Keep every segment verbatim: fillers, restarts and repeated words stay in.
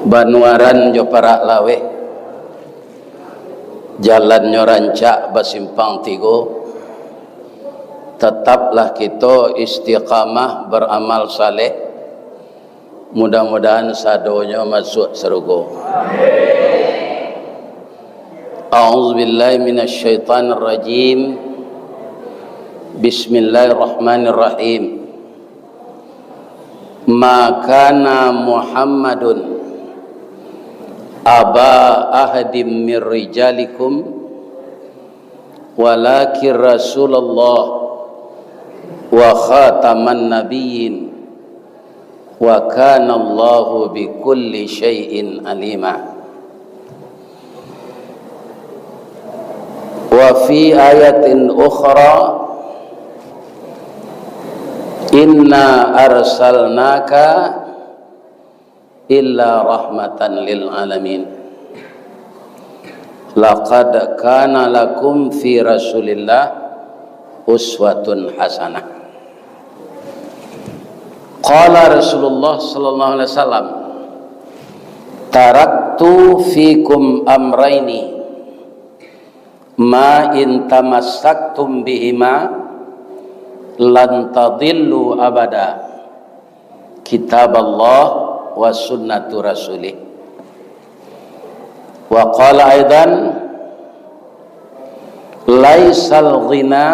Banuaran jo parak laweh, jalannyo rancak basimpang tigo, tataplah kito istiqamah baramal saleh, mudah-mudahan sadonyo masuak sarugo. A'udzubillahi minasyaitonirrajim. Bismillahirrahmanirrahim. Ma kana Muhammadun aba ahadim min rijalikum, walakin Rasulullah wa khataman nabiyyin, wa kana Allahu bikulli syai'in alima. Wa fi ayatin ukhra, inna arsalnaka illa rahmatan lil alamin. Laqad kana lakum fi Rasulillah uswatun hasanah. Qala Rasulullah sallallahu alaihi wasallam, "Taraktu fikum amraini, ma in tamassaktum bihima lan tadillu abada, kitab Allah wa sunnatu rasulih." Wa qala aidan, "Laisal ghina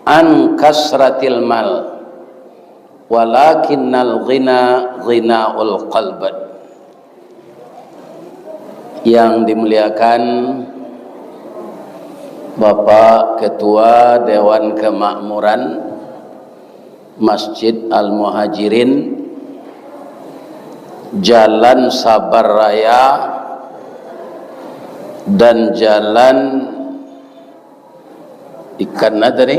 an kasratil mal, walakinnal ghina ghinaul qalb." Yang dimuliakan Bapak Ketua Dewan Kemakmuran Masjid Al-Muhajirin, Jalan Sabar Raya, dan Jalan Ikan lah tadi.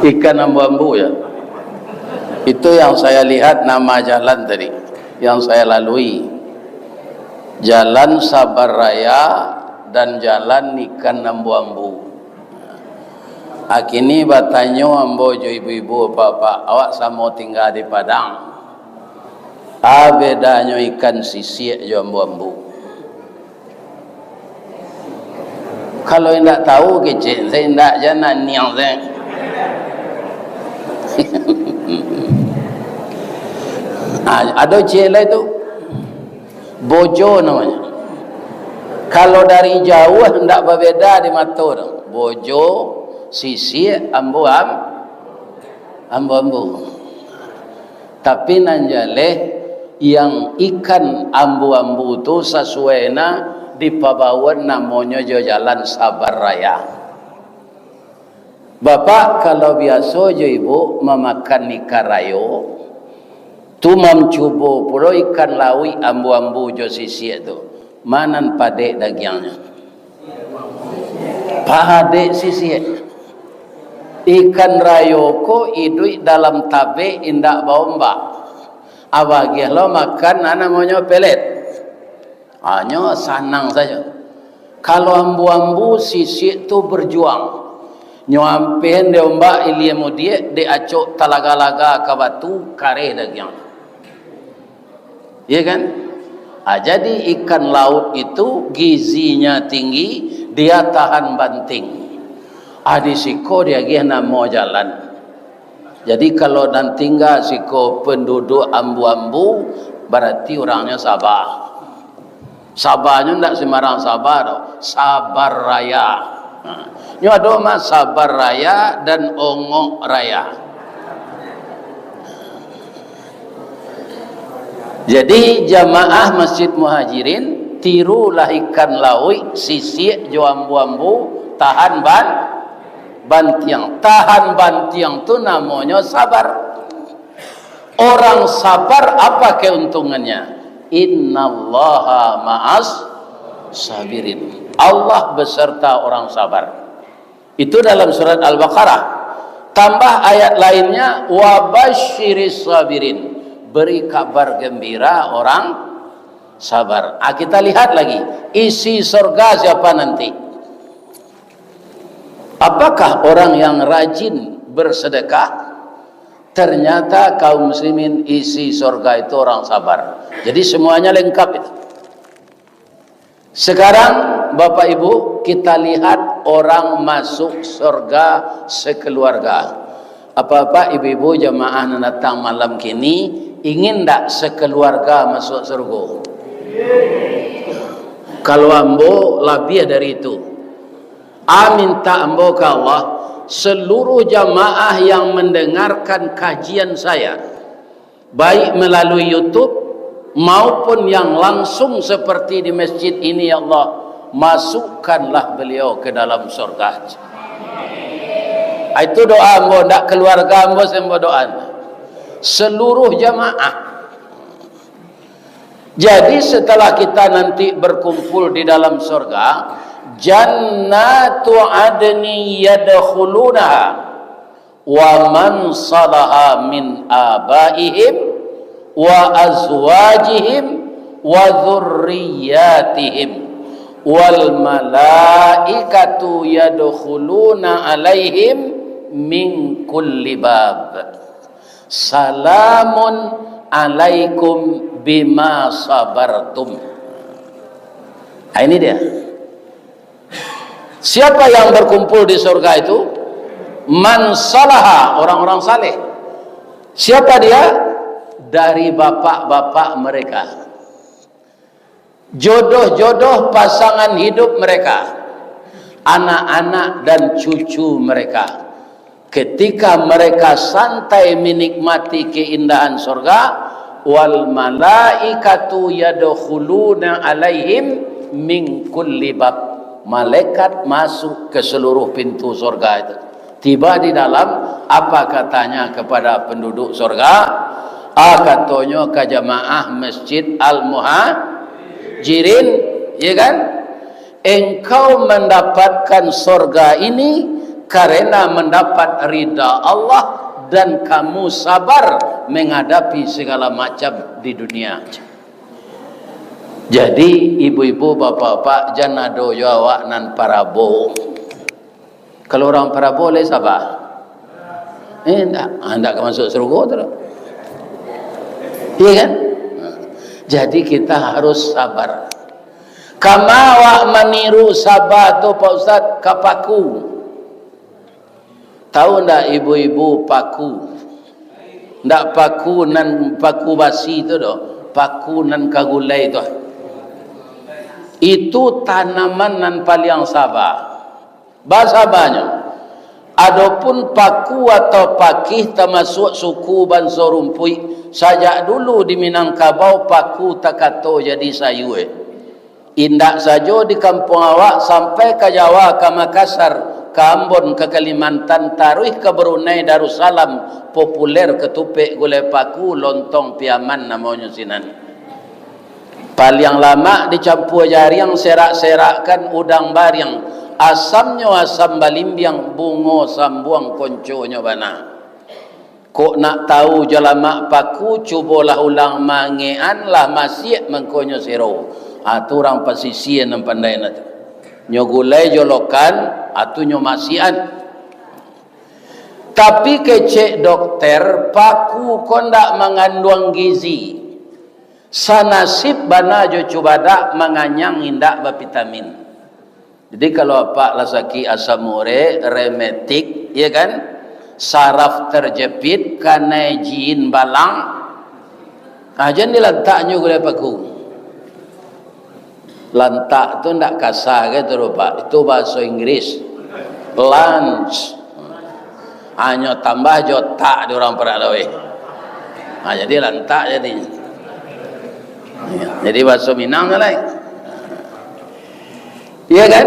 Ikan ambu-ambu, ya. Itu yang saya lihat nama jalan tadi, yang saya lalui. Jalan Sabar Raya dan Jalan Ikan Ambu-ambu. Akini batanyo ambo jo ibu-ibu, bapak-bapak, awak samo tingga di Padang. A bedanyo ikan sisiak jo ambu-ambu? Kalau indak tahu, kecek se, indak jan naniang se. Ah, ado ciek lai tu, bojo namonyo. Kalau dari jauah, indak babeda di mato tu. Bojo, sisiak, ambu-am-, ambu-ambu. Tapi nan jaleh, yang ikan ambu-ambu tu sasuai na dipabawan namonyo jo Jalan Sabar Raya. Bapak, kalau biaso jo ibu mamakan ikan rayo, tu mancubo pulo ikan lauik ambu-ambu jo sisiak tu. Ma nan padek dagiangnyo? Padek sisiak. Ikan rayo ko iduik dalam tabek, indak baombak. Abagiah lo makan, nan namonyo pelet. Hanyo sanang sajo. Kalau ambu-ambu, sisiak tu berjuang. Nyo ampihan dek ombak ilia mudiak, dek acok talaga-laga ka batu, kareh dagiang. Iya kan? Ah, jadi ikan laut itu gizinya tinggi, dia tahan banting. Ah, di siko diagiah namo jalan. Jadi, kalau nan tingga siko penduduk ambu-ambu, barati urangnyo saba. Sabanyo ndak sembarang saba doh, sabar raya. Ha. Nyo ado mah sabar raya dan ongok raya. Jadi, jamaah Masjid Muhajirin, tirulah ikan lauik, sisiak jo ambu-ambu, tahan ban-, bantiang. Tahan bantiang tu namonyo sabar. Orang sabar apa keuntungannya? "Innallaha ma'as sabirin." Allah beserta orang sabar. Itu dalam surat Al-Baqarah. Tambah ayat lainnya, "Wa basyiris sabirin." Beri kabar gembira orang sabar. Ah, kita lihat lagi, isi surga siapa nanti? Apakah orang yang rajin bersedekah? Ternyata kaum muslimin isi sorga itu orang sabar. Jadi semuanya lengkap itu. Sekarang, Bapak Ibu, kita lihat orang masuk sorga sekeluarga. Apak-apak, ibu-ibu, jamaah nan datang malam kini, ingin ndak sekeluarga masuk surga? Kalau ambo, labiah dari itu. A minta ambo ka Allah, seluruh jamaah yang mendengarkan kajian saya, baik melalui YouTube maupun yang langsung seperti di masjid ini, ya Allah, masukkanlah beliau ke dalam surga. Itu doa ambo, ndak keluarga ambo sajo ambo doa. Seluruh jamaah. Jadi, setelah kita nanti berkumpul di dalam surga, jannatu adni yadkhulunaha, wa man salaha min abaihim, wa azwajihim, wa dzurriyyatihim, wal malaikatu yadkhuluna alaihim min kulli bab. Salamun alaikum bima sabartum. Nah, ini dia. Siapa yang berkumpul di surga itu? Man salaha, orang-orang saleh. Siapa dia? Dari bapak-bapak mereka. Jodoh-jodoh pasangan hidup mereka, anak-anak dan cucu mereka. Ketika mereka santai menikmati keindahan sorga, wal malaikatu yadkhuluna alaihim min kulli bab. Malaikat masuk ke seluruh pintu sorga itu. Tiba di dalam, apa katanya kepada penduduk sorga? Ah, katonyo ka jamaah Masjid Al-Muhajirin, ya kan? Engkau mendapatkan sorga ini karena mendapat ridha Allah dan kamu sabar menghadapi segala macam di dunia. Jadi, ibu-ibu, bapak-bapak, jan ado jo awak nan parabo. Kalau urang parabo lai sabar? Eh, indak. Ah, indak ka masuk surga tu doh. Iya kan? Jadi kita harus sabar. Kama awak maniru sabar tu, Pak Ustaz, ka paku. Tahu ndak ibu-ibu paku? Ndak paku nan paku basi tu doh, paku nan ka gulai tu. Itu tanaman nan paliang sabar. Basabanyo, adopun paku atau pakih tamasuak suku banso rumpuik, sajak dulu di Minangkabau paku takato jadi sayua. Indak sajo di kampuang awak, sampai ka Jawa, ka Makassar, ka Ambon, ka Kalimantan, taruih ka Brunei Darussalam, populer katupek gulai paku, lontong Piaman namonyo sinan. Paliang lamak dicampua jariang, serak-serakkan udang bariang, asamnyo asam balimbiang, bungo sambuang konconyo bana. Kok nak tahu jo lamak paku, cubolah ulang mangekan, lah masiak mangkonyo sero. Ha, tu urang pasisia nan pandai nah tu. Nyo gulai jolokan, ha, tu nyo masiakan. Tapi kecek dokter, paku ko ndak manganduang gizi. Sanasib bana jo cubadak, manganyang indak bavitamin. Jadi, kalau apak lah sakik asam urek, rematik, ya kan? Saraf terjepit, kanai jin balang, ah, jan dilantaknyo gulai paku. Lantak tu ndak kasa gitu doh, Pak. Itu bahaso Inggris. Lunch. Hanyo tambah jo tak di urang Parak Laweh. Ha, jadi lantak jadi. Ya, jadi bahaso Minang tu lai. Iya kan?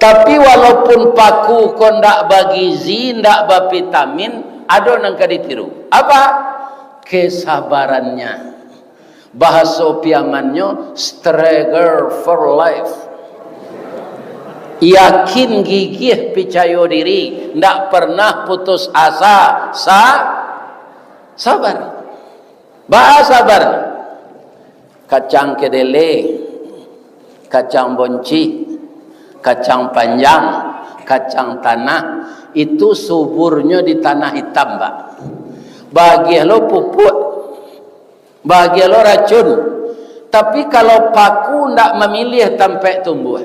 Tapi walaupun paku ko ndak bagizi, ndak bavitamin, ado nan ka ditiru. Apa? Kesabarannya. Bahaso Piamannyo, struggle for life. Yakin, gigih, picayo diri, ndak pernah putus asa, sa-, sabar. Baa sabar? Kacang kedele, kacang boncih, kacang panjang, kacang tanah, itu suburnyo di tanah itam, Pak. Bagiah lo pupuk, bagiah lo racun. Tapi kalau paku ndak mamiliah tampek tumbuah,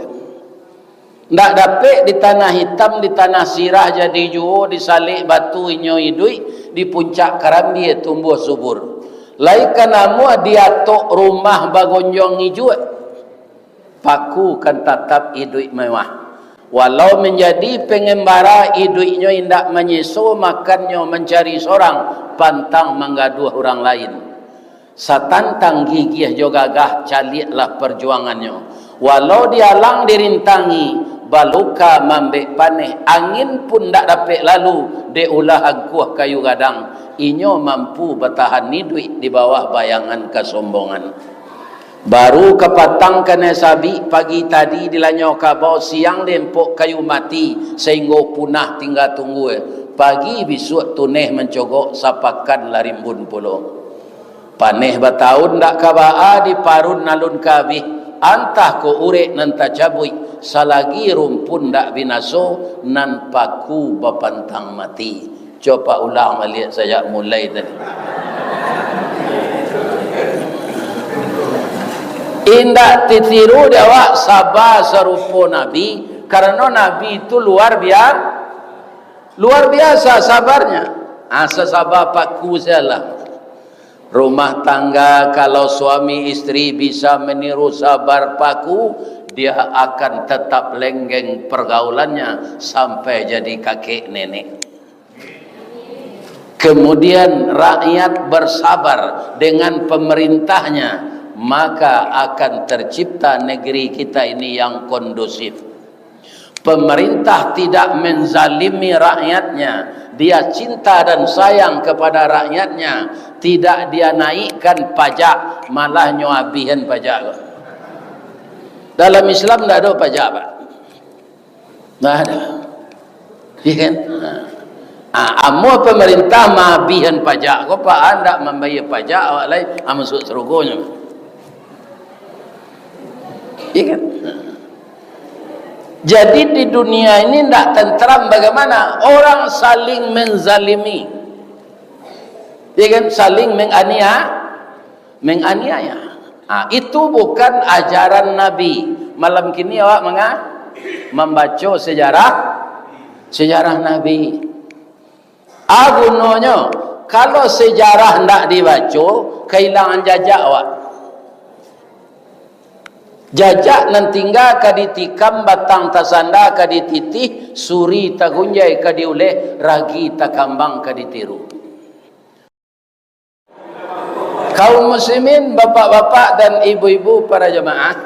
ndak dapek di tanah itam, di tanah sirah jadi juo, di salek batu inyo iduik, di puncak karambia tumbuah subur. Lai ka namuah di atok rumah bagonjong ijuak, paku kan tatap iduik mewah. Walau manjadi pangambara, iduiknyo indak manyeso, makannyo mancari sorang, pantang manggaduah urang lain. Satantang gigiah jo gagah, caliaklah parjuangannyo. Walau dialang dirintangi, baluka mambek paneh, angin pun ndak dapek lalu, dek ulah angkuah kayu gadang, inyo mampu batahan iduik di bawah bayangan kasombongan. Baru kapatang kanai sabik, pagi tadi dilanyau kabau, siang diempok kayu mati, sainggo punah tingga tunggua. Pagi bisuak tuneh mancogok, sapakan lah rimbun pulo. Paneh batahun ndak ka baa, diparun alun ka abih, antah ko urek nan tacabuik, salagi rumpun ndak binaso, nan paku bapantang mati. Coba ulang baliak sajak mulai tadi. Indak titiru di awak saba sarupo Nabi, karano Nabi itu luar bia-, luar biasa sabarnya. Asa saba paku sajolah. Rumah tangga, kalau suami istri bisa meniru sabar paku, dia akan tetap lenggeng pergaulannya sampai jadi kakek nenek. Kemudian rakyat bersabar dengan pemerintahnya, maka akan tercipta negeri kita ini yang kondusif. Pemerintah tidak menzalimi rakyatnya, dia cinta dan sayang kepada rakyatnya, tidak dia naikkan pajak, malah nyo abihan pajak ko. Dalam Islam ndak ado pajak, Pak. Ndak ado. Iya kan? Nah. Ah, amun pemerintah maabihan pajak ko, Pak, ah, ndak mambayar pajak, awak lai, ah, masuk sarugonyo. Iya kan? Jadi di dunia ini ndak tentram bagaimana? Orang saling menzalimi. Iya kan? Saling mengania-, menganiaya. Ah, itu bukan ajaran Nabi. Malam kini awak manga-, mambaco sejarah, sejarah Nabi. A gunonyo, kalau sejarah ndak dibaco, kahilangan jajak awak. Jajak nan tingga ka ditikam, batang tasanda ka dititih, suri tagunjai ka diuleh, ragi takambang ka ditiru. Kaum muslimin, bapak-bapak dan ibu-ibu para jamaah,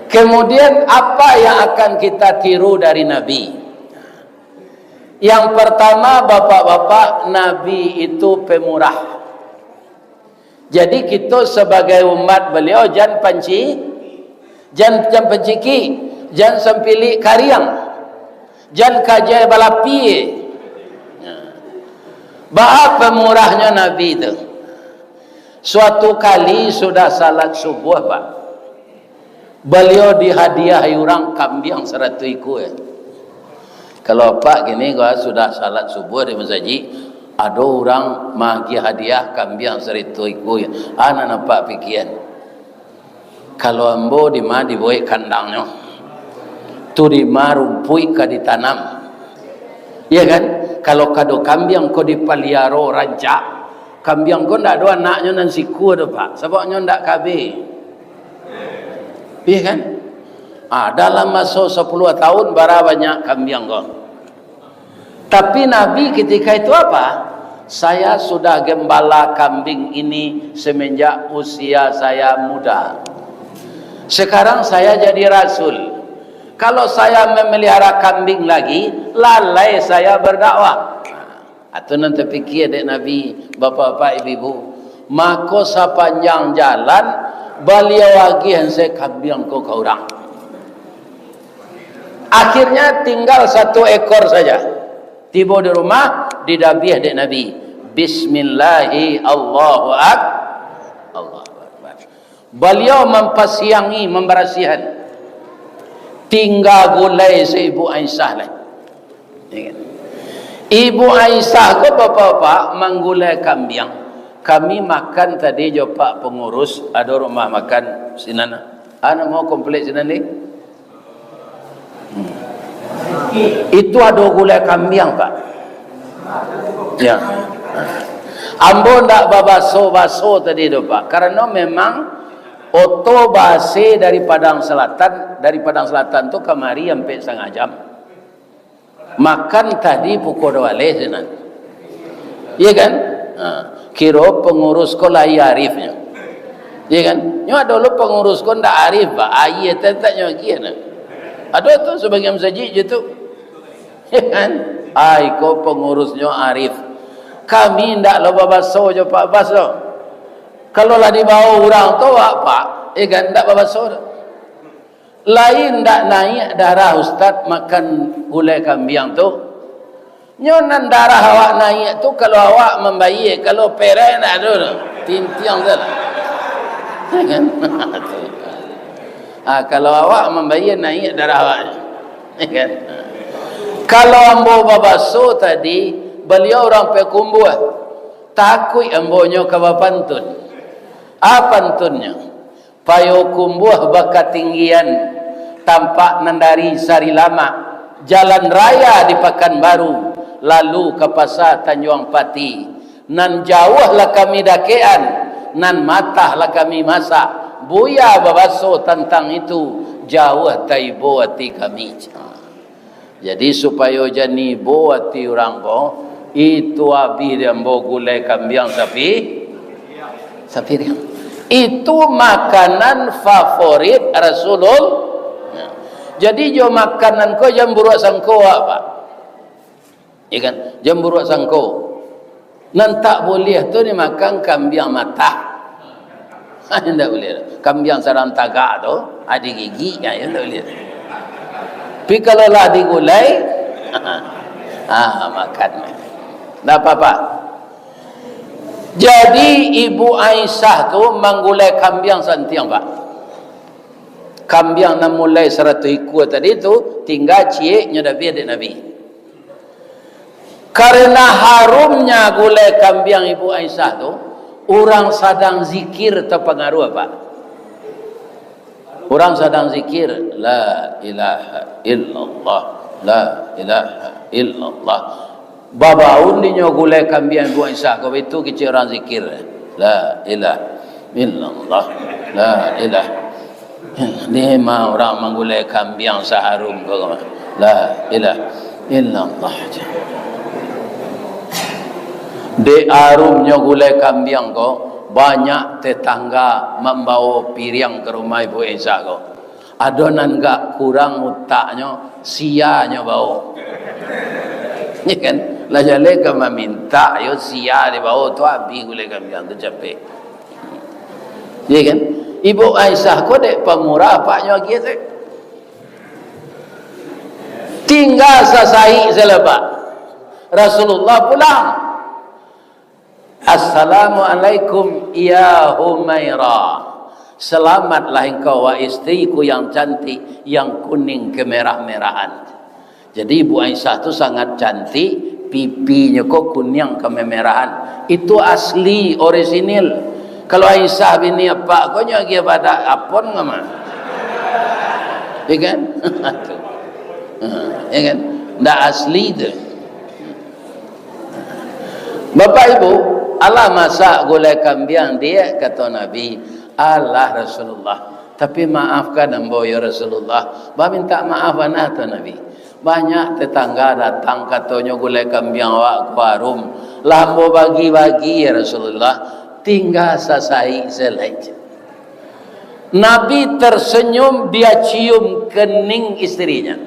kemudian apa yang akan kita tiru dari Nabi? Yang pertama, bapak-bapak, Nabi itu pemurah. Jadi, kito sabagai umat baliau, jan panci-, jan, jan panciki, jan sampilik kariang, jan kajai balapie. Baa pamurahnyo Nabi tu? Suatu kali sudah salat subuah, Pak, baliau dihadiahi urang kambiang saratuih ikua. Kalau apak kini ko sudah salat subuah di masajik, ado urang maagiah hadiah kambiang saratuih ikua. A nan apak pikian? Kalau ambo, dima dibuek kandangnyo? Tu dima rumpuik ka ditanam? Iya kan? Kalau kado kambiang ko dipaliaro rancak, kambiang ko ndak ado anaknyo nan sikua doh, Pak. Sababnyo ndak kabeh. Iya kan? Ah, dalam maso sapuluah tahun, bara banyak kambiang ko. Tapi Nabi ketika itu apa? "Saya sudah gembala kambing ini semenjak usia saya muda. Sekarang saya jadi rasul. Kalau saya memelihara kambing lagi, lalai saya berdakwah." Atau nan tapikia dek Nabi, bapak-bapak, ibu-ibu. Mako sapanjang jalan, baliau agiah se kambiang ko ka urang. Akhirnya tinggal satu ekor saja. Tibo di rumah, didabiah dek Nabi. Bismillahi, Allahu Ak-, Allahu Akbar. Baliau mampasiangi, mambarasiahan. Tingga gulai se Ibu Aisyah lai. Ya kan? Ibu Aisyah ko, bapak-bapak, manggulai kambiang. Kami makan tadi jo pak pangurus, ado rumah makan sinan. Ah, namo komplek sinan ni? Hmm. Itu ado gulai kambiang, Pak. Ya. Ambo ndak babaso-baso tadi tu, Pak. Karano memang oto ba-A C dari Padang Selatan, dari Padang Selatan tu kamari ampek satangah jam. Makan tadi pukua duo baleh sinan. Iya kan? Ha, kiro pangurus ko lai arifnyo. Iya kan? Nyo ado lo pangurus ko ndak arif, bah. Aia tantaknyo agiah nah. Ado tu sabagian masajik je tu. Iya kan? Ai, ko pangurusnyo arif. Kami ndak lo babaso jo Pak Bas doh. Kalau lah dibawa urang tu, awak, Pak, iya kan, ndak babaso doh. Lai ndak naiak darah Ustaz makan gulai kambiang tu? Nyo nan darah awak naiak tu, kalau awak mambayia, kalau perai ndak ado doh. Tintiang tu lah. Kan? Ah, kalau awak mambayia, naiak darah awak. Kan? Kalau ambo babaso tadi, baliau urang Payakumbuah. Takuik ambo nyo ka bapantun. Apa pantunnyo? Payakumbuah bakatinggian, tampak nan dari Sarilamak, jalan raya di Pakanbaru, lalu ka Pasa Tanjuang Pati. Nan jauah lah kami dakekan, nan matah lah kami masak. Buya babaso tantang itu, jauah taibo ati kami. Jadi, supayo jan ibo ati urang ko, itu abih di ambo gulai kambiang sapi, sapiriang. Itu makanan favorit Rasulullah. Jadi, jo makanan ko jan buruak sangko awak, Pak. Ya kan? Jan buruak sangko. Nan tak buliah tu dimakan kambiang matah. Indak buliah. Kambiang sadang tagak tu, ah, digigik, ya, indak buliah. Tapi kalau lah digulai, ah, makan. Ndak apa-apa. Jadi, Ibu Aisyah tu manggulai kambiang santiang, Pak. Kambiang nan mulai saratuih ikua tadi tu, tingga ciek nyo dabih dek Nabi. Karena harumnya gulai kambiang Ibu Aisyah tu, urang sadang zikir tapangaruah, Pak. Urang sadang zikir, "La ilaha illallah, la ilaha illallah." Babaun dinyo gulai kambiang Ibu Aisyah ko, itu kecek urang zikir. La ilaha illallah, la ilaha Ni mah urang manggulai kambiang saharum ko, la ilaha illallah. Dek harumnyo gulai kambiang ko, banyak tetangga mambawo piriang ka rumah Ibu Aisyah ko. Ado nan agak kurang utaknyo, sianyo bawo. Ya kan? Lah jaleh ka mamintak, yo sia dibawo tu, abih gulai kambiang tu capek. Iya kan? Ibu Aisyah ko dek pamurah apaknyo agiah tu. Tingga sasaik salah, Pak. Rasulullah pulang. "Assalamualaikum ya Humairah. Selamatlah engkau, wahai istriku yang cantik, yang kuning kemerah-merahan." Jadi, Ibu Aisyah tu sangat cantik, pipinyo ko kuniang kememerahan. Itu asli, orisinil. Kalau Aisyah bini apak ko nyo agiah badak apon ngama. Ya kan? Tu. Ha, ya kan? Ndak asli tu. Bapak Ibu, alah masak gulai kambiang, diak, kato Nabi. Alah Rasulullah. Tapi maafkan ambo, ya Rasulullah. Bamintak maaf bana tu Nabi. Banyak tetangga datang, katonyo gulai kambiang awak ko harum. Lah ambo bagi-bagi, ya Rasulullah. Tingga sasaik salah. Nabi tersenyum, dia cium kening istrinya.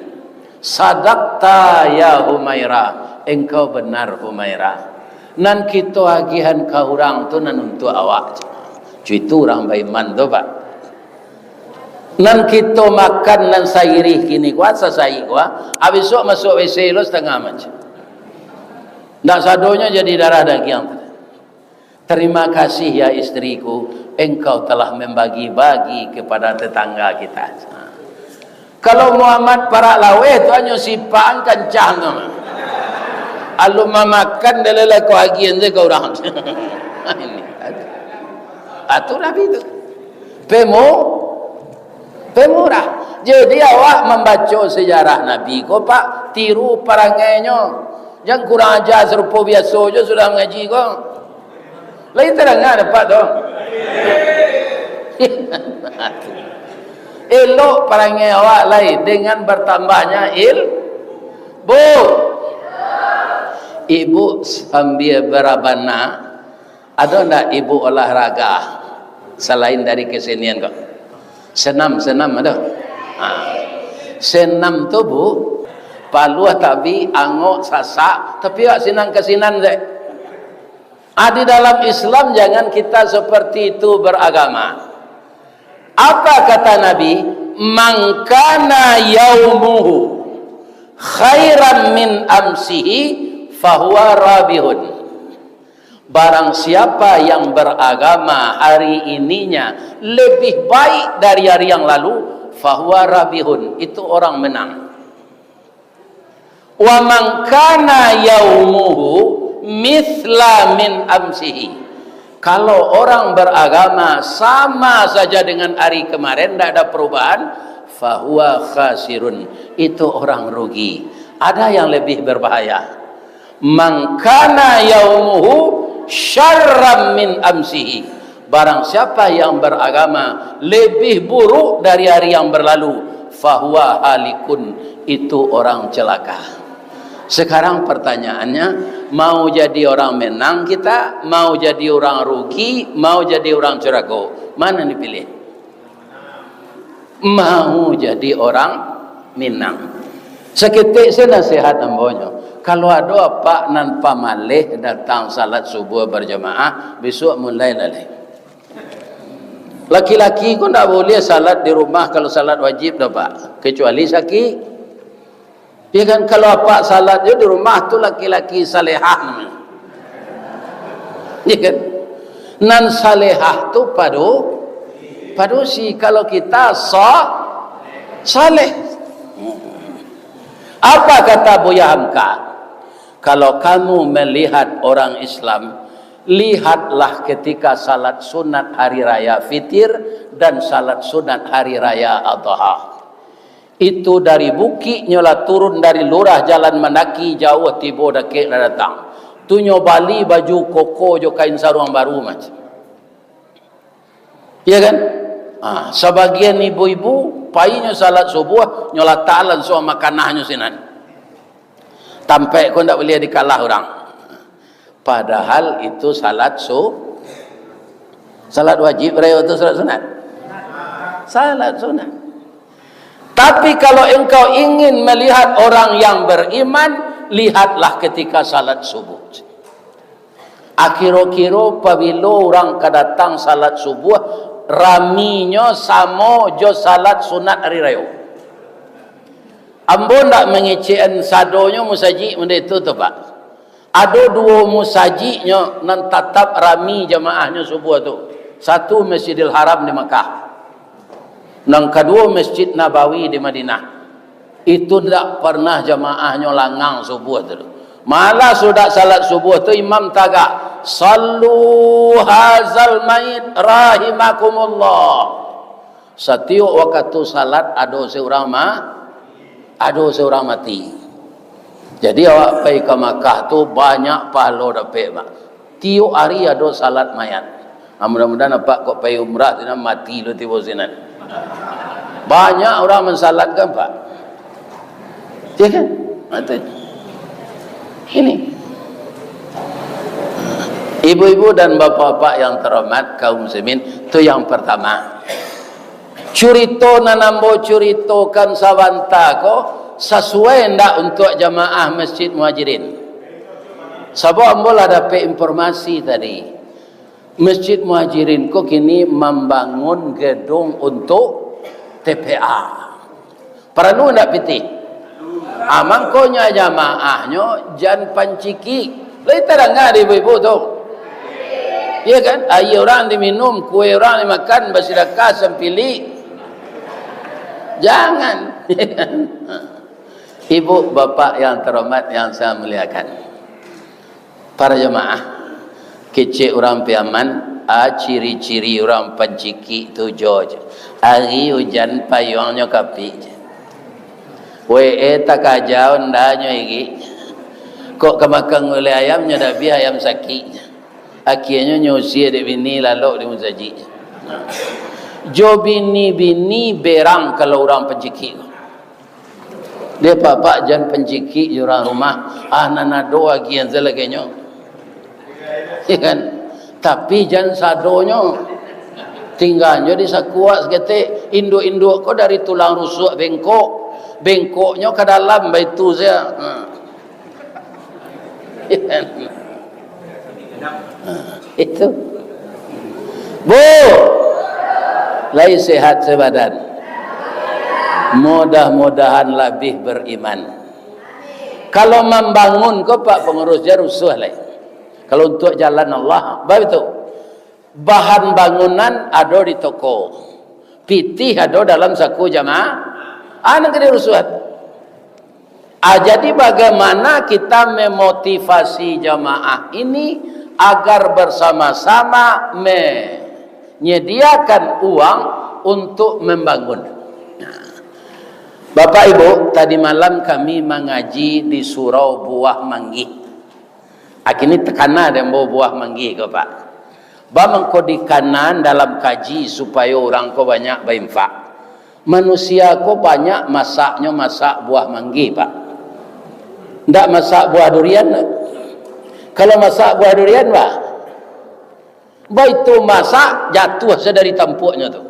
"Sadakta ya Humairah, engkau benar Humairah. Nan kito agihan ka urang tu nan untuak awak." Cuitu urang baiman tu, Pak. Nan kito makan nan sairih kini kuah, sasaik kuah, abisuak masuak W C lo satangah macam. Ndak sadonyo jadi darah dagiang. "Terima kasih ya istriku, engkau telah membagi-bagi kepada tetangga kita." Kalau Muhammad Parak Laweh tu hanyo sipakan kancang tu. Alun mamakan, dah lah ko agian se ka urang. Ini. Atu Nabi tu. Pemo, pemurah. Jadi awak mambaco sejarah Nabi ko, Pak, tiru parangainyo. Jan kurang aja sarupo biaso jo sudah mangaji ko. Lai tadanga dek Apak tu? Elok parangai awak lai dengan bertambahnya il-, Bu. Ibu sambil berabana, ado ndak ibu olahraga selain dari kesenian ko? Senam, senam ado? Ha. Senam tu, Bu, paluah tabi, angok, sasak, tapi awak sinan ka sinan se. Ah, di dalam Islam jangan kita seperti itu beragama. Apa kata Nabi? "Man kana yaumuhu khairan min amsihi, fahuwa rabihun." Barang siapa yang beragama hari ininya lebih baik dari hari yang lalu, fahuwa rabihun, itu orang menang. "Wa man kana yaumuhu mithla min amsihi." Kalau orang beragama sama saja dengan hari kemarin, ndak ada perubahan, fahuwa khasirun, itu orang rugi. Ada yang lebih berbahaya. "Man kana yaumuhu syarran min amsihi." Barang siapa yang beragama lebih buruk dari hari yang berlalu, fahuwa halikun, itu orang celaka. Sekarang pertanyaannya, mau jadi orang menang kita, mau jadi orang rugi, mau jadi orang celaka? Mana dipilih? Mau jadi orang Minang. Saketek se nasihat ambo nyo. Kalau ado apak nan pamaleh datang salat subuah berjamaah, bisuak mulai lalai. Laki-laki ko ndak buliah salat di rumah kalau salat wajib doh, Pak. Kecuali sakik. Ya kan, kalau apak salat jo di rumah tu laki-laki salehah namanya. Ya kan? Nan salehah tu padu-, padusi. Kalau kita sa-, saleh. Apa kata Buya Hamka? Kalau kamu melihat orang Islam, lihatlah ketika salat sunat hari raya Fitir dan salat sunat hari raya Adha. Itu dari bukik nyo lah turun dari lurah jalan mandaki, jauah tibo dakek lah datang. Tu nyo bali baju koko jo kain saruang baru macam. Iya kan? Ah, sabagian ibu-ibu, pai nyo salat subuah, nyo latak lansuang makanah nyo sinan. Tampek ko ndak buliah dikalah urang. Padahal itu salat su-, salat wajib, rayo tu salat sunat? Salat sunat. Tapi kalau engkau ingin melihat orang yang beriman, lihatlah ketika salat subuh. Akiro-kiro pabilo urang ka datang salat subuah, raminyo samo jo salat sunat ari rayo. Ambo ndak mangecekan sadonyo musajik model itu tu, Pak. Ado duo musajiknyo nan tatap rami jamaahnyo subuah tu. Satu Masjidil Haram di Makkah. Nan kaduo Masjid Nabawi di Madinah. Itu ndak pernah jamaahnyo langang subuah tu. Malah sudah salat subuah tu imam tagak, "Sallu hazal mait rahimakumullah." Satiok wakatu salat ado seurang ma-, ado seurang mati. Jadi awak pai ka Makkah tu banyak pahalo dapek, Pak. Tiok ari ado salat mayat. Ah, mudah-mudahan apak kok pai umrah sinan mati lo tibo sinan. Banyak urang mansalatkan, Pak. Ya kan? Itu. Ini. Ibu-ibu dan bapak-bapak yang terhormat, kaum muslimin, tu yang pertama. Curito nan ambo curitokan sabanta ko sasuai ndak untuak jamaah Masjid Muhajirin? Sabab ambo lah dapek informasi tadi, Masjid Muhajirin ko kini mambangun gedung untuk T P A. Paralu ndak pitih? Ah, mangkonyo jamaahnyo jan pancikik. Lai tadanga dek ibu-ibu tu? Iya kan? Aia urang diminum, kue urang dimakan, basidakah sampilik. Jangan. Ibu, bapak yang terhormat, yang saya muliakan. Para jamaah, kecek urang Piaman, a, ciri-ciri urang pancikik tu jo je. Ari ujan payuangnyo kapik je. Wee takaja ondanyo igik. Kok ka makan gulai ayam nyo dak bih ayam sakik je. Akienyo nyo usie dek bini lalok di musajik je. Jo bini-bini berang kalau urang pancikik ko. Deh, Pak, Pak, jan pancikik jo urang rumah. Ah, nan ado agiah salagianyo. Ya kan? Tapi jan sadonyo. Tingganyo di sakuak saketek. Induak-induak ko dari tulang rusuk bengkok. Bengkoknyo ka dalam baitu saja. Ha. Ya kan? Nah, itu. Bu, lai sehat sabadan. Mudah-mudahan labih beriman. Kalau mambangun ko, Pak Pangurus, jan rusuah lai. Kalau untuak jalan Allah, baik tu. Bahan bangunan ado di toko. Pitih ado dalam saku jamaah. Ah, nan ka dirusuah. Ah, jadi bagaimana kita memotivasi jamaah ini agar bersama-sama menyediakan uang untuk membangun? Nah, Bapak Ibu, tadi malam kami mangaji di surau Buah Manggih. Ah, kini takana dek ambo Buah Manggih ko, Pak. Ba mangko dikana dalam kaji supayo urang ko banyak bainfak. Manusia ko banyak masaknyo masak buah manggih, Pak. Ndak masak buah durian, ndak. Kalau masak buah durian, Pak, baitu masak, jatuah sadari tampuaknyo tu.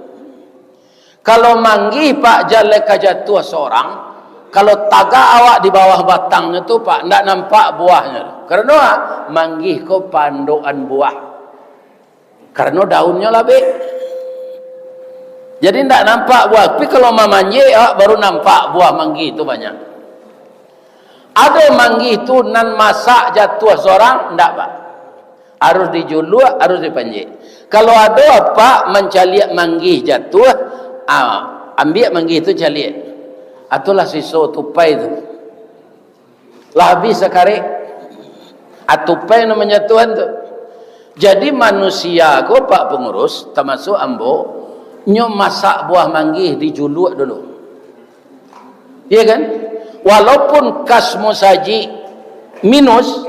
Kalau manggih, Pak, jan lai ka jatuah sorang, kalau tagak awak di bawah batangnyo tu, Pak, ndak nampak buahnyo. Karano, ah, manggih ko pandokan buah. Karano daunnyo labek. Jadi, ndak nampak buah. Tapi kalau mamanjek, awak baru nampak buah manggih tu banyak. Ado manggih tu nan masak jatuah sorang? Ndak, Pak. Harus dijuluak, harus dipanjek. Kalau ado apak mancaliak manggih jatuah, ah, ambiak manggih tu caliak. Atulah siso tupai tu. Lah habih sakarek. Ah, tupai nan manjatuahan tu. Jadi manusia ko, Pak Pangurus, tamasuak ambo, nyo masak buah manggih dijuluak dulu. Iya kan? Walaupun kas musajik minus,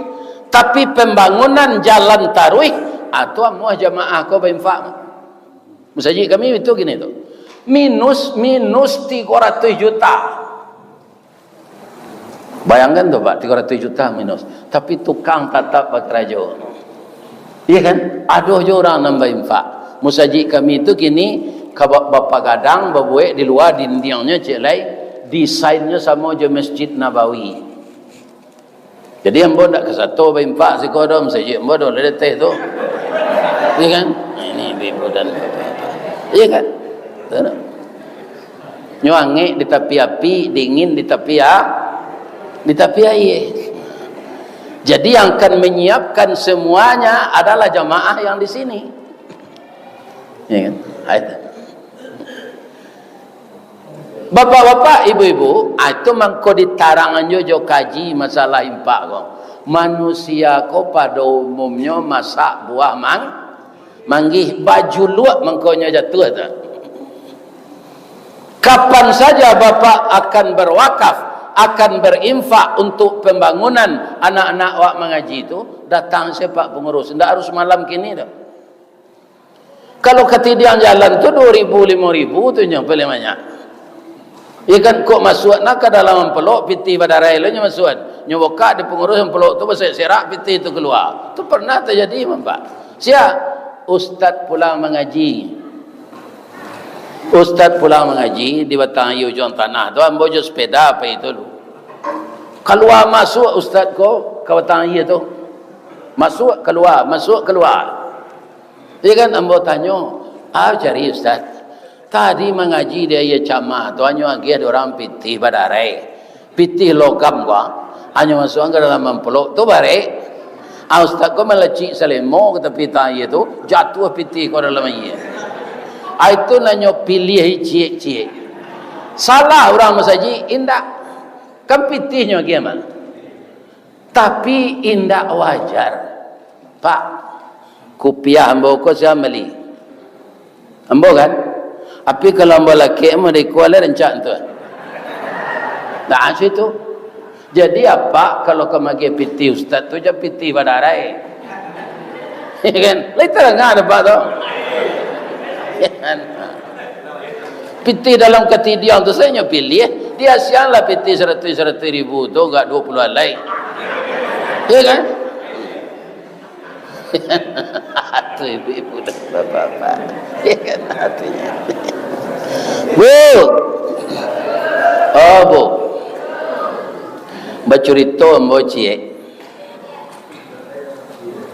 tapi pambangunan jalan taruih, ah, tu amuah jamaah ko bainfak. Musajik kami itu kini tu. Minus, minus tigo ratus juta. Bayangkan tu, Pak, tigo ratus juta minus. Tapi tukang tatap bakarajo. Iya kan? Ado jo urang nan bainfak. Musajik kami tu kini ka ba-, bapagadang, babuek di lua, dindiangnyo cek lai, desainnyo samo jo Masjid Nabawi. Jadi ambo ndak kasato bainfak siko doh, musajik ambo doh lah di ateh tu. Iya kan? Nah, ini ibu-ibu dan bapak-bapak. Iya kan? Betul. Nyo angek di tapi api, dingin di tapi a-, di tapi aia. Jadi yang akan menyiapkan semuanya adalah jamaah yang di sini. Ya kan? Ah, itu. Bapak-bapak, ibu-ibu, ah, itu mangko ditarangan jo, jo kaji masalah infak ko. Manusia ko pado umumnyo masak buah mang-, manggih, bajuluak mangkonyo jatuah tu. Kapan saja Bapak akan berwakaf, akan berinfak untuk pembangunan anak-anak awak mangaji tu, datang sajo Pak Pangurus. Ndak harus malam kini tu. Kalau katidiang jalan tu duo ribu, limo ribu tu nyo paling banyak. Iya kan, kok masuak nah ka dalam ampelok, pitih badarai lo nyo masuak. Nyo bukak di pangurus ampelok tu, baserak-serak pitih tu kalua. Tu pernah tajadi, Pak. Sia? Ustaz pulang mangaji. Ustaz pulang mangaji di batang aia ujuang tanah tu, ambo jo sepeda pai tu lu. Kalua masuak ustaz ko ka batang aia tu. Masuak kalua, masuak kalua. Iya kan, ambo tanyo, "A cari, Ustaz?" "Tadi mangaji di aia camah tu, anyo agiah dek urang pitih badarai. Pitih logam ko, anyo masuakan ka dalam ampelok tu barek. A, Ustaz ko malacik salemo ka tapi tang aia tu, jatuah pitih ko dalam aia. A, itu nan nyo piliah ciek-ciek." Salah urang musajik? Indak. Kan pitihnyo agiah mah. Tapi indak wajar. Pak, kupiah ambo ko sia bali? Ambo kan? Tapi kalau ambo lakek mah di kuala rancak tu. Nah, situ. Jadi, apak kalau ka magiah pitih ustaz tu, jan pitih badarai. Ya kan? Lai tarang ado, Pak, tu. Ya kan? Pitih dalam katidiang tu sajo nyo piliah, diasianlah pitih saratuih, saratuih ribu tu, agak duo puluah alai. Ya kan? Tu ibu-ibu dan bapak-bapak. Ya kan, artinya. Bu. Oh, Bu. Bacurito ambo ciek.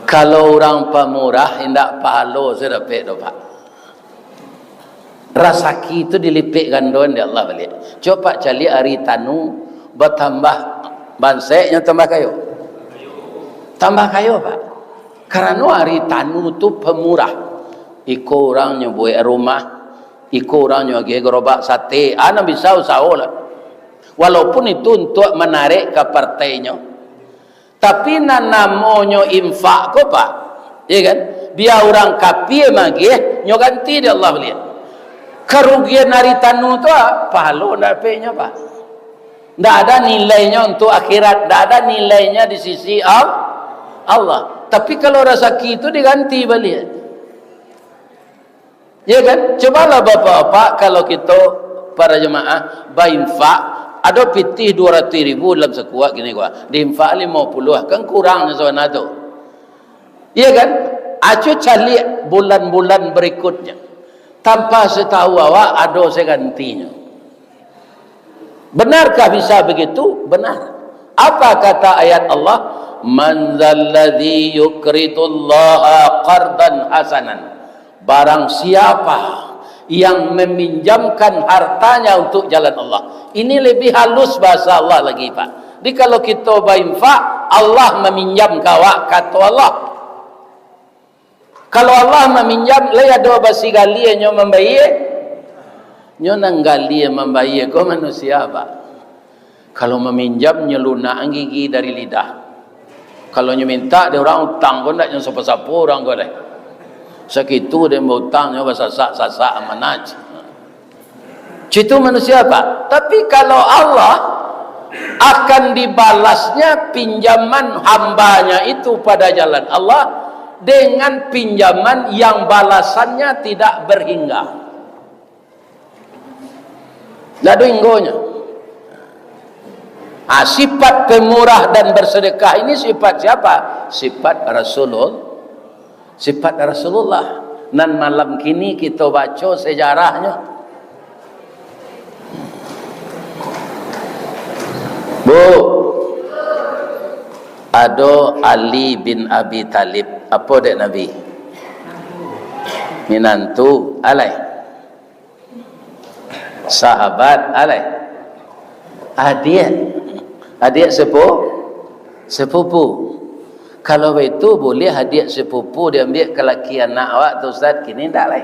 Kalau urang pamurah, indak pahalo se dapek doh, Pak. Rasaki tu dilipek gandoan dek Allah baliak. Cubo Pak caliak ari tanu batambah banseknyo tambah kayo. Tambah kayo, Pak. Karano ari tanu tu pamurah. Iko urang nyo buek rumah, iko urang nyo agiah garobak sate, ah, nan bisa usaho lah. Walaupun itu untuak manarek ka partainyo. Tapi nan namonyo infak ko, Pak, ya kan? Bia urang kapia magiah, nyo ganti dek Allah baliak. Karugian ari tanu tu, ah, pahalo ndak dapeknyo, Pak. Ndak ada nilainyo untuk akhirat, ndak ada nilainyo di sisi Al-, Allah. Tapi kalau rasaki tu diganti baliak. Ya kan? Cubolah bapak-bapak, kalau kito para jemaah bainfak, ado pitih duo ratuih ribu dalam sakuak kini ko, diinfak limo puluah, kan kurang sabana tu. Ya kan? Acu caliak bulan-bulan berikutnya. Tanpa satahu awak, ado se gantinyo. Benarkah bisa begitu? Benar. Apa kata ayat Allah? "Man dzalladzi yuqridullaha qardan hasanan." Barang siapa yang meminjamkan hartanya untuk jalan Allah. Ini lebih halus bahasa Allah lagi, Pak. Jadi, kalau kito bainfak, Allah maminjam ka awak, kato Allah. Kalau Allah maminjam, lai ado basigalia nyo mambayia? Nyo nan galia mambayia ko manusia, Pak. Kalau maminjam, nyo lunak gigi dari lidah. Kalau nyo mintak dek urang utang ko, ndak nyo sapo-sapo urang ko deh. Sakitu dek bautang, nyo basasak-sasak amanah. Citu manusia, Pak. Tapi kalau Allah akan dibalasnya pinjaman hambanya itu pada jalan Allah dengan pinjaman yang balasannya tidak berhingga. Tidak ada hinggonyo. Ah, sifat pemurah dan bersedekah ini sifat siapa? Sifat Rasulul-, Sifat Rasulullah nan malam kini kito baco sejarahnyo. Bu, ado Ali bin Abi Thalib. Apo dek Nabi? Minantu, alai. Sahabat, alai. Adiak. Adiak sepu-, sepupu. Kalau baitu, buliah adiak sepupu diambiak ka laki anak awak tu, Ustaz? Kini ndak lai.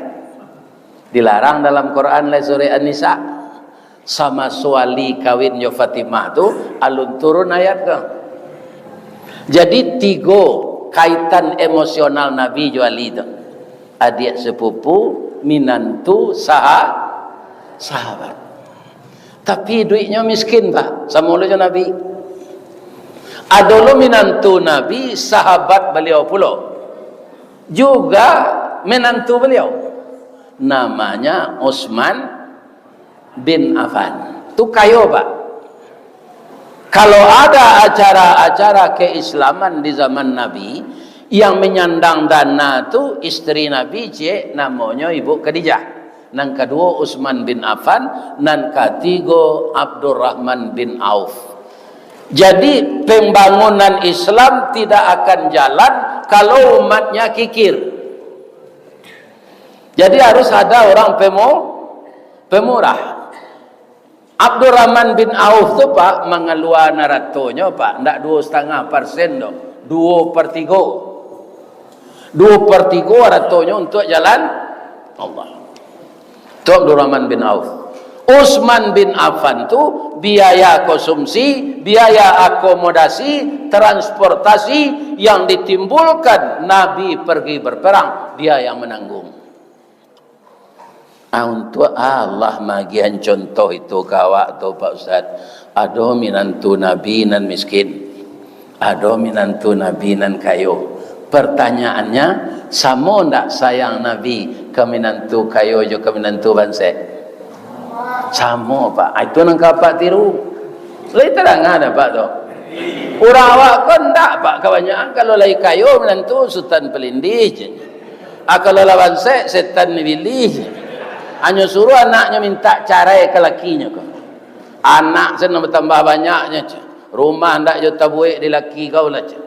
Dilarang dalam Quran lai, surah An-Nisa. Samaso Ali kawin jo Fatimah tu, alun turun ayat ko. Jadi, tigo kaitan emosional Nabi jo Ali tu. Adiak sepupu, minantu, saha-, sahabat. Tapi iduiknyo miskin, Pak, samo lo jo Nabi. Ado lo minantu Nabi, sahabat baliau pulo. Juga minantu baliau. Namanya Utsman bin Affan. Tu kayo, Pak. Kalau ada acara-acara keislaman di zaman Nabi, yang menyandang dana tu isteri Nabi, ciek, namonyo Ibu Khadijah. Nan kaduo Utsman bin Affan, nan katigo Abdurrahman bin Auf. Jadi, pembangunan Islam tidak akan jalan kalau umatnya kikir. Jadi, harus ada orang pemu-, pemurah. Abdurrahman bin Auf tu, Pak, mangalua haratonyo, Pak, ndak duo satangah persen doh, duo per tigo. Duo per tigo haratonyo untuak jalan Allah. Tu Abdurrahman bin Auf. Utsman bin Affan tu, biaya konsumsi, biaya akomodasi, transportasi yang ditimbulkan Nabi pergi berperang, dia yang menanggung. Ah, untuak Allah magian contoh itu ka awak tu, Pak Ustaz. Ado minantu Nabi nan miskin, ado minantu Nabi nan kayo. Pertanyaannya, samo ndak sayang Nabi ka minantu kayo jo ka minantu bansaik? Samo, Pak. Ah, itu nan ka Apak tiru. Lai tadanga dek Apak tu? Urang awak ko ndak, Pak. Kabanyakan kalau lai kayo minantu, sutan palindih je. Ah, kalau lah bansaik, setan ni bilih. Hanyo suruah anaknyo mintak carai ka lakinyo ko. Anak se nan batambah banyaknyo, ceh. Rumah ndak jo tabuek di laki kau lah, ceh.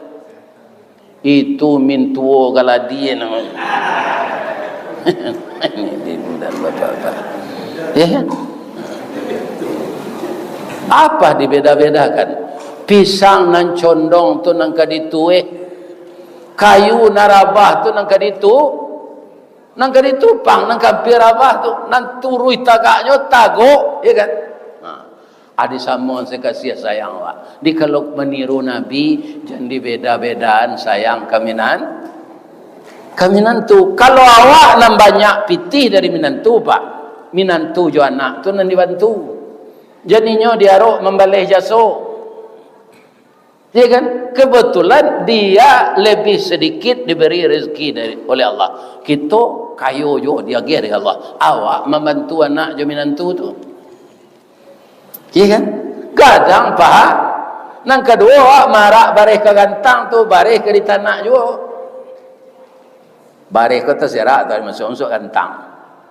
Itu mintuo galadi namo. Ini di mudah bapak-bapak. Ya kan? Apa dibeda-bedakan? Pisang nan condong tu nan ka ditueh. Kayu nan rabah tu nan ka ditu, nan ka ditupang, nan ka ampia rabah tu, nan turuih tagaknyo tagok, ya kan? Ha. Adi samo se kasiah sayang awak. Di kalau maniru Nabi, jan dibeda-bedaan sayang ka minan-, ka minantu. Kalau awak nan banyak pitih dari minantu, Pak, minantu jo anak tu nan dibantu. Jan inyo diarok mambaleh jaso. Ya kan? Kebetulan dia lebih sedikit diberi rezeki dari, oleh Allah. Kito kayo juo diagiah dari Allah. Awak mambantu anak jo minantu tu. Ya kan? Gadang paha. Nan kaduo, awak marak bareh ka gantang tu, bareh ka ditanak juo. Bareh ko taserak tu, masuak-masuak gantang.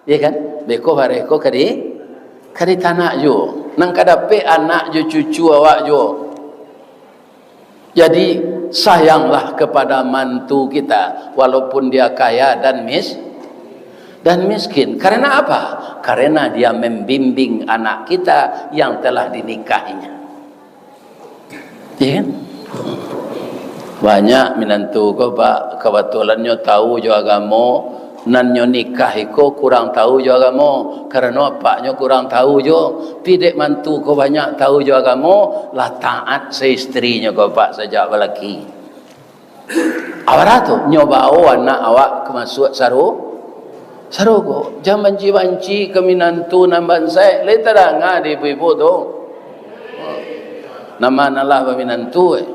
Ya kan? Beko bareh ko ka di, ka ditanak juo. Nan ka dapek anak jo cucu awak juo. Jadi, sayanglah kepada mantu kita, walaupun dia kaya dan mis-, dan miskin. Karena apa? Karena dia membimbing anak kita yang telah dinikahinya. Ya kan? Banyak minantu ko, Pak, kabatulannyo tahu jo agamo, nan nyo nikah iko kurang tahu jo agamo, karano apaknyo kurang tahu jo. Pi dek mantu ko banyak tahu jo agamo, lah taat se istrinyo ko, Pak, sajak balaki. Awak tu, nyo bao anak awak ka masuak saru-, sarugo. Jan banci-banci ka minantu nan bansaik, lai tadanga di ibu-ibu tu. Nama nan lah baminantu, eh.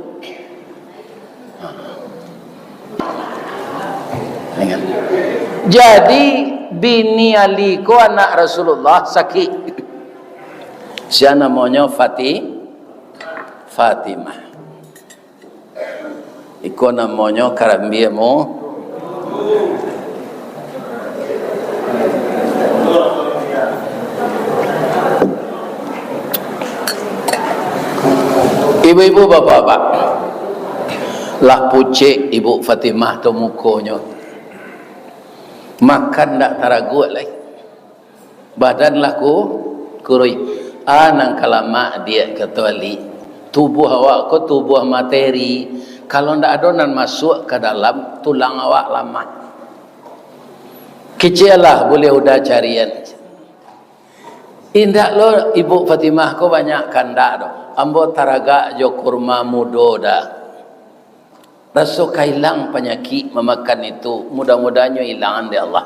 Jadi, bini Ali ko anak Rasulullah sakik. Sia namonyo Fati-, Fatimah. Iko namonyo karambia mu. Ibu-ibu, bapak-bapak, lah pucek Ibu Fatimah tu mukonyo. Makan ndak taraguak lai. Badan lah ku-, kuruih. Ah, nan ka lamak, Diak, kato Ali. Tubuah awak ko tubuah materi. Kalau ndak ado nan masuak ka dalam, tulang awak lamah. Keceklah buliah uda carian. Indak lo, Ibu Fatimah ko banyak kandak do. Ambo taragak jo kurma mudo dah. Raso ka ilang panyakik mamakan itu, mudah-mudahan nyo ilangan dek Allah.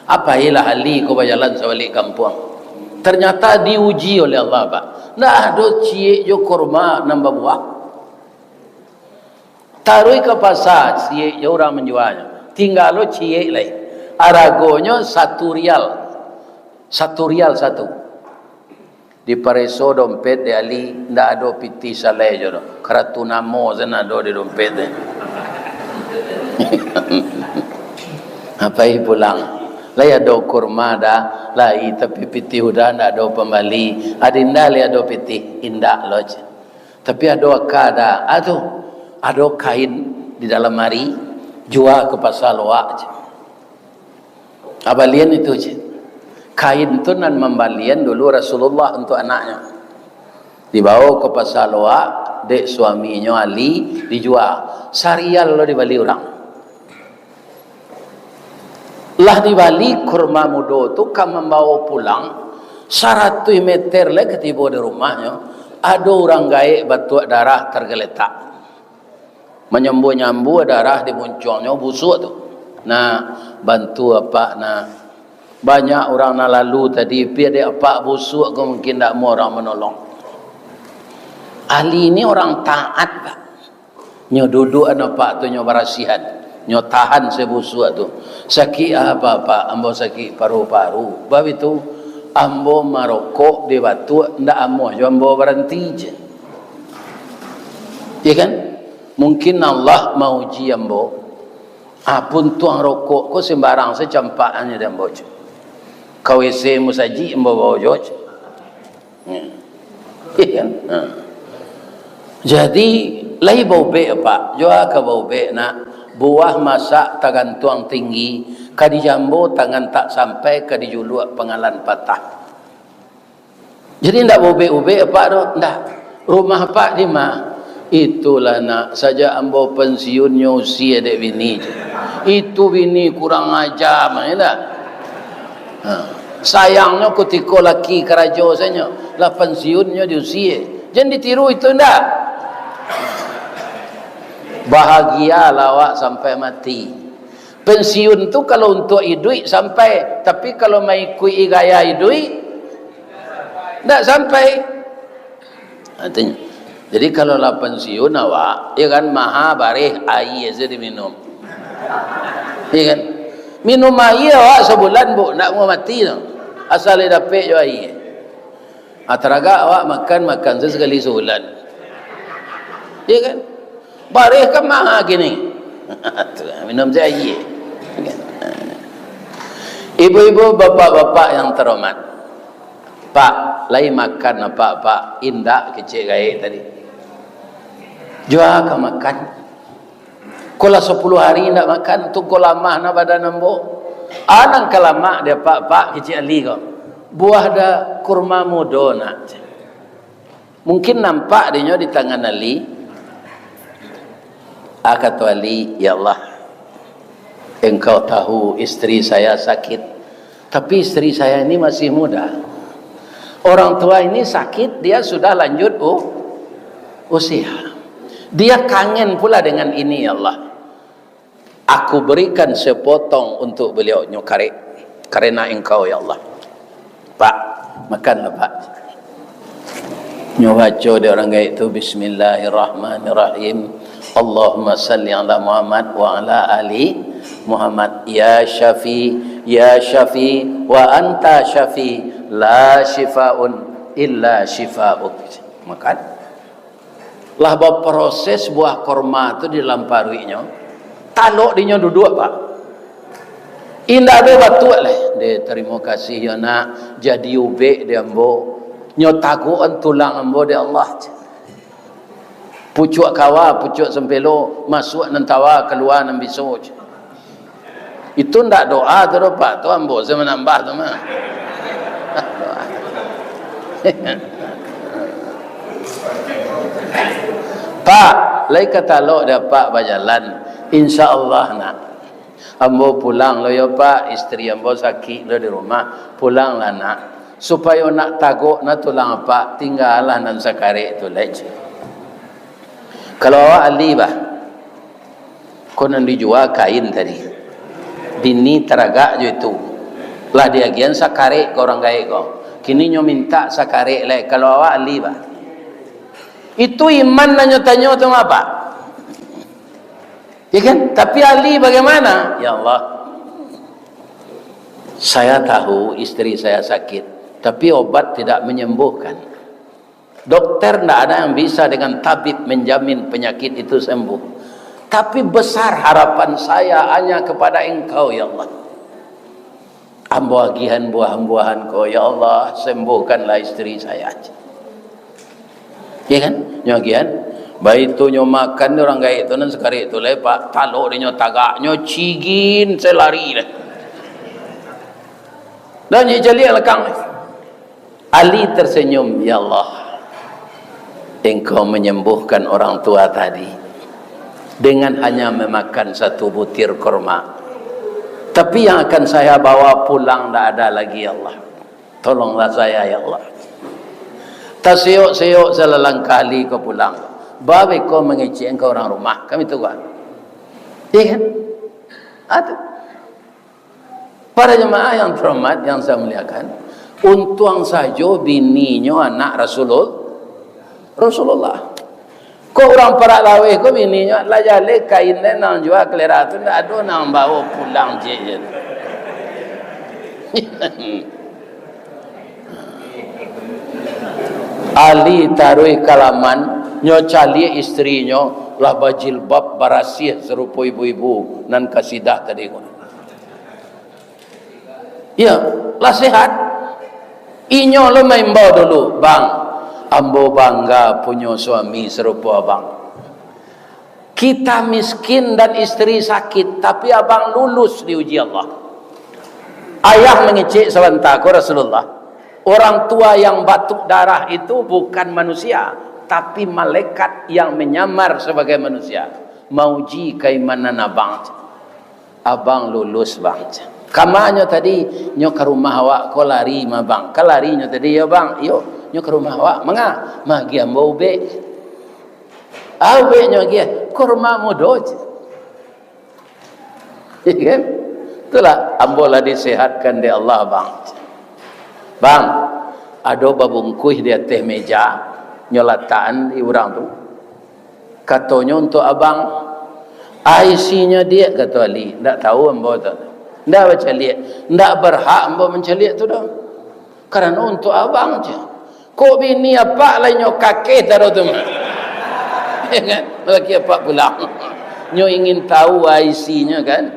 Apolah Ali ko bajalan sabalik kampuang. Ternyata diuji oleh Allah, Pak. Ndak ado ciek jo kurma nan babuah. Taruih ka pasa, ciek jo urang manjualnyo. Tingga lo ciek lai. Aragonyo satu rial. Satu rial satu. Dipareso dompet dek Ali, ndak ado pitih salai jo doh. Karatu namo se nan ado di dompet tu. Apai pulang. Lai ado kurma dah, lai, tapi pitih udah ndak ado pambali. Adinda lai ado pitih, indak lo, ceh. Tapi ado aka dah, ah tu, ado kain di dalam ari, jua ka pasa Loak, ceh. Ah, balian itu, ceh. Kain tu nan mambalian dulu Rasulullah untuak anaknyo. Dibawo ka pasa Loak, dek suaminyo Ali, dijua. Sarial lo dibali urang. Lah dibali kurma mudo tu ka mambawo pulang, Saratuih meter lai ka tibo di rumahnyo, ado urang gaek batuak darah targaletak. Manyambua-nyambua darah di muncuangnyo, busuak tu. Nah, bantu apak, nah. Banyak urang nan lalu tadi, pi dek apak busuak ko mungkin ndak amuah urang manolong. Ahli ni urang taat, Pak. Nyo duduakan apak tu, nyo barasiahan, nyo tahan se busuak tu. "Sakik apa, Pak?" "Ambo sakik paru-paru." "Bab itu, ambo marokok di batuak, ndak amuah jo ambo baranti," ceh. Iya kan? Mungkin Allah mauji ambo. Ah, puntuang rokok ko sembarang se campak an di ambo, ceh. Ka W C musajik ambo bao jo, ceh. Hmm. Iya kan? Ha. Jadi, lai baubek, Pak. Jua ka baubek, nak. Buah masak tagantuang tinggi, ka dijambo tangan tak sampai, ka dijuluak pangalan patah. Jadi, ndak baubek-ubek, Pak, doh. Ndak. Rumah Pak di ma? Itulah, nak. Sajak ambo pensiun nyo usia dek bini. Itu bini kurang aja, mah, ya ndak? Ha. Sayangnyo kutiko laki karajo sajo, lah pansiunnyo diusie. Jan ditiru itu ndak? Bahagialah awak sampai mati. Pensiun tu kalau untuak iduik sampai, tapi kalau maikuik gaya iduik, ndak sampai. Artinya, jadi kalau lah pensiun awak, ya kan, maha bareh aia sajo diminum. Ya kan? Minum aia awak sabulan, Bu, ndak mau mati tu. Asal dapek jo aia. Ah, taragak awak makan, makan sajo sakali sabulan. Ya kan? Bareh kan maha kini. Tu, minum sajo aia. Ibu-ibu, bapak-bapak yang terhormat. Pak, lai makan apak, Pak? Indak, kecek gaek tadi. Jua ka makan. Ko lah sapuluah hari indak makan, tu ko lamah na badan ambo. Ah, nan ka lamak di apak, Pak, kecek Ali ko. Buah da kurma mudo, nak. Mungkin nampak dinyo di tangan Ali. Ah, kato Ali, "Ya Allah, Engkau tahu istri saya sakit, tapi istri saya ini masih muda. Orang tua ini sakit, dia sudah lanjut u-, usia. Dia kangen pula dengan ini, ya Allah. Aku berikan sepotong untuk beliau," nyo karek, "karena Engkau, ya Allah." "Pak, makanlah, Pak." Nyo baco dek urang gaek tu, "Bismillahirrahmanirrahim. Allahumma salli ala Muhammad wa ala ali Muhammad. Ya Syafi, ya Syafi, wa anta Syafi, la syifaun illa syifauk." Makan. Lah baproses buah korma tu di dalam paruiknyo, talok dinyo duduak, Pak. Indak ado batuak lai. "Deh, tarimo kasih yo, Nak, jadi ubek di ambo. Nyo tagukan tulang ambo dek Allah." Pucuak kawa, pucuak sampelo, masuak nan tawa, kalua nan biso. Itu ndak doa tu doh, Pak, tu ambo se manambah tu mah. Pak, lai ka talok dek apak bajalan. Insya Allah, Nak. Ambo pulang lo yo, Pak, istri ambo sakik lo di rumah. Pulanglah, Nak. Supayo nak tagok na tulang apak, tinggalah nan sakarek tu lai. Kalau awak ahli, bah, ko nan dijua kain tadi. Bini taragak jo itu. Lah diagiahan sakarek ka urang gaek ko. Kini nyo mintak sakarek lai. Kalau awak ahli, bah. Itu iman nan nyo tanyo tu, Pak. Ya kan? Tapi ahli bagaimana? "Ya Allah, saya tahu istri saya sakit, tapi obat tidak menyembuhkan. Dokter ndak ada yang bisa dengan tabib menjamin penyakit itu sembuh. Tapi besar harapan saya hanya kepada Engkau, ya Allah. Ambo agiahan buah-buahan ko, ya Allah, sembuhkanlah istri saya." Ya kan? Nyo agiahan. Baitu nyo makan urang gaek tu nan sakarek tu lai, Pak, talok dinyo tagak, nyo cigin se lari lai. Dan caliak lakang. Ali tersenyum, "Ya Allah, Engkau menyembuhkan orang tua tadi dengan hanya memakan satu butir kurma. Tapi yang akan saya bawa pulang ndak ada lagi, ya Allah. Tolonglah saya, ya Allah. Taseyok-seyok salalangkah Ali ko pulang. Babeko mangecek ka urang rumah. Kami tu kan. Iya kan? Atu. Para jemaah yang terhormat, yang saya muliakan, untuang sajo bininyo anak Rasulul-, Rasulullah. Kok urang parak laweh ko bininyo, lah jaleh kain den nan jua kalera tu, ndak ado nan bao pulang, cek je. Ali taruih ka laman, nyo caliak isterinyo, lah bajilbab barasiah sarupo ibu-ibu nan kasidah tadi ko. Iyo, lah sehat. Inyo lo maimbau dulu, "Bang, ambo bangga punyo suami sarupo abang. Kita miskin dan isteri sakit, tapi abang lulus diuji Allah." Ayah mangecek sabanta ko, "Rasulullah, orang tua yang batuk darah itu bukan manusia, tapi malaikat yang menyamar sebagai manusia, mauji kaimanan abang." "Abang lulus, Bang." "Kamanyo tadi?" "Nyo ka rumah awak ko lari mah, Bang." "Ka larinyo tadi?" "Iyo, Bang." "Iyo, nyo ka rumah awak." "Manga?" "Magiah ambo ubek." "Ah, ubeknyo agiah?" "Kurma mudo," cek. Iya kan? "Itulah, ambo lah disehatkan dek Allah, Bang." "Bang, ado babungkuih di ateh meja, nyo latakan di urang tu." Katonyo, "Untuak abang." "Ah, isinyo, Diak?" kato Ali. "Ndak tahu ambo tu. Ndak bacaliak. Ndak berhak ambo mancaliak tu doh. Karano untuak abang," cek. "Kok bini apak lai nyo kakeh taruih tu mah?" Ya kan? Laki apak pulang. Nyo ingin tahu ah isinyo kan?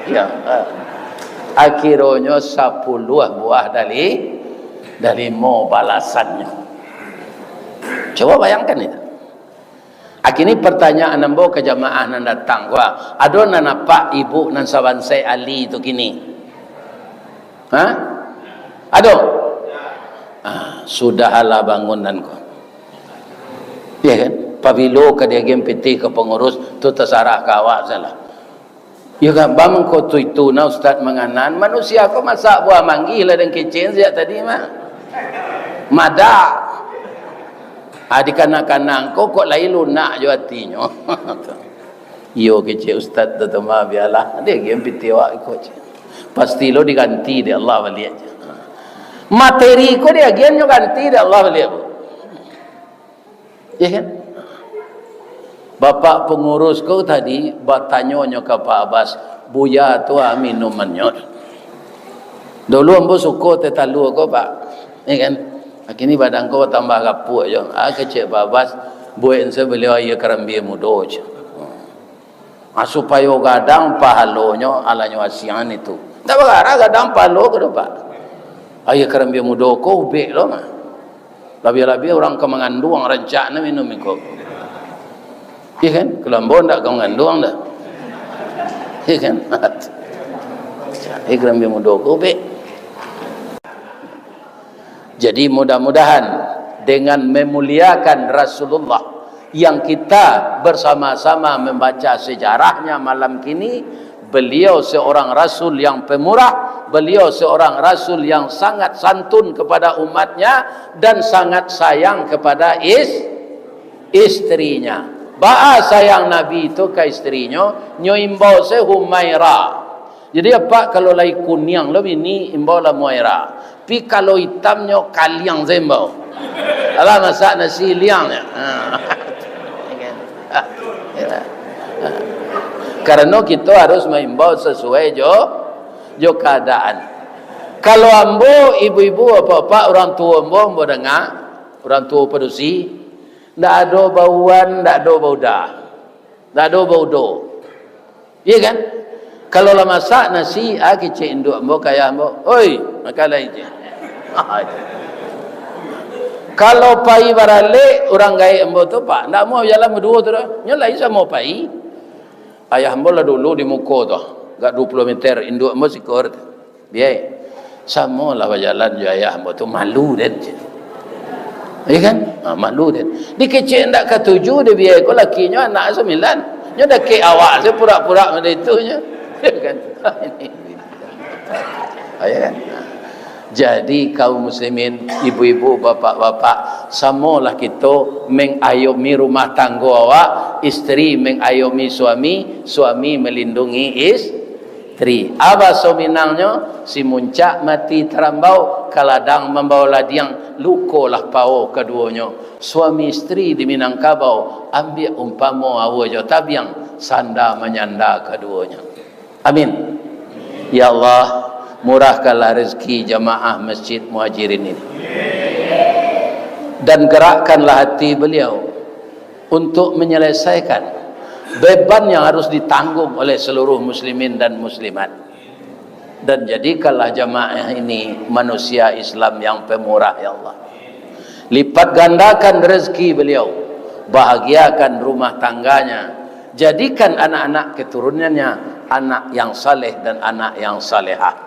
Ya. Akhironyo sapuluah buah dari, dari limo balasannyo. Coba bayangkan itu. Kini pertanyaan ambo ka jamaah nan datang ko, ado nan nampak ibu nan sabansaik Ali tu kini? Ha? Ado? Ah, sudahlah bangunan ko. Ya kan? Pabilo ka diagian pitih ka pangurus, tu tasarah ka awak salah. Iyo kan, bang, mangko tu itu nah Ustaz manganan, manusia ko masak buah manggih lah dan kecek sajak tadi mah. Madak. Ah, dikana-kana ko kok lai lunak jo atinyo. Iyo kecek Ustaz tu, tu mah bialah. Diagian pitih awak iko cek. Pasti lo diganti dek Allah baliak cek. Materi ko diagian nyo ganti dek Allah baliak. Ya kan? Bapak pangurus ko tadi batanyo nyo ka Pak Abbas, "Buya tu ah minumannyo. Dulu ambo suko teh talua ko, Pak." Ya kan? Kini badan ko tambah rapuak jo. Ah, kecek Pak Abbas, "Buek se baliau aia karambia mudo," cek. Ah, supayo gadang pahalonyo, alanyo asian itu. Ndak bagarah gadang pahalo ko doh, Pak. Aia karambia mudo ko ubek lo mah. Labiah-labiah urang ka manganduang rancak nyo minum iko. Iya kan? Kalau ambo ndak ka manganduang doh. Iya kan? Aia karambia mudo ko ubek. Jadi, mudah-mudahan dengan memuliakan Rasulullah yang kita bersama-sama membaca sejarahnya malam kini, beliau seorang rasul yang pemurah, beliau seorang rasul yang sangat santun kepada umatnya dan sangat sayang kepada is-, istrinya. Baa sayang Nabi itu ka istrinyo, nyo imbau se Humaira. Jadi, apak kalau lai kuniang lo bini, imbau lah Humaira. Pi kalau itamnyo kaliang se imbau. Alah masak nasi liangnyo. Ha. Karano kito harus maimbau sasuai jo, jo kaadaan. Kalau ambo, ibu-ibu, apak-apak, urang tuo ambo, ambo danga, urang tuo padusi, ndak ado bauan, ndak ado bauda. Ndak ado baudo. Iya kan? Kalau lah masak nasi, ah, kecek induak ambo ka ayah ambo, "Oi, makan lai," cek. Kalau pai baralek, urang gaek ambo tu, Pak, ndak amuah bajalan baduo tu doh. Nyo lai samo pai. Ayah ambo lah dulu di muko tu, agak duo puluah meter, induak ambo siko tu. Biai. Samo lah bajalan jo ayah ambo tu, malu den. Iya kan? Ha, malu den. Dikecek ndak katuju dek biai ko lakinyo anak sambilan. Nyo dakek awak se purak-purak mode itu nyo. Iya kan? Ya kan? Jadi, kaum muslimin, ibu-ibu, bapak-bapak, samolah kito mengayomi rumah tanggo awak, isteri mengayomi suami, suami melindungi isteri. Apo baso Minangnyo, si muncak mati tarambau, ka ladang mambao ladiang, lukolah pao kaduonyo. Suami isteri di Minangkabau, ambiak umpamo aua jo tabiang, sanda manyanda kaduonyo. Amin. Ya Allah, murahkanlah rezeki jamaah Masjid Muhajirin ini. Dan gerakkanlah hati beliau untuk menyelesaikan beban yang harus ditanggung oleh seluruh muslimin dan muslimat. Dan jadikanlah jamaah ini manusia Islam yang pemurah, ya Allah. Lipat gandakan rezeki beliau, bahagiakan rumah tangganya, jadikan anak-anak keturunannya anak yang saleh dan anak yang salehah.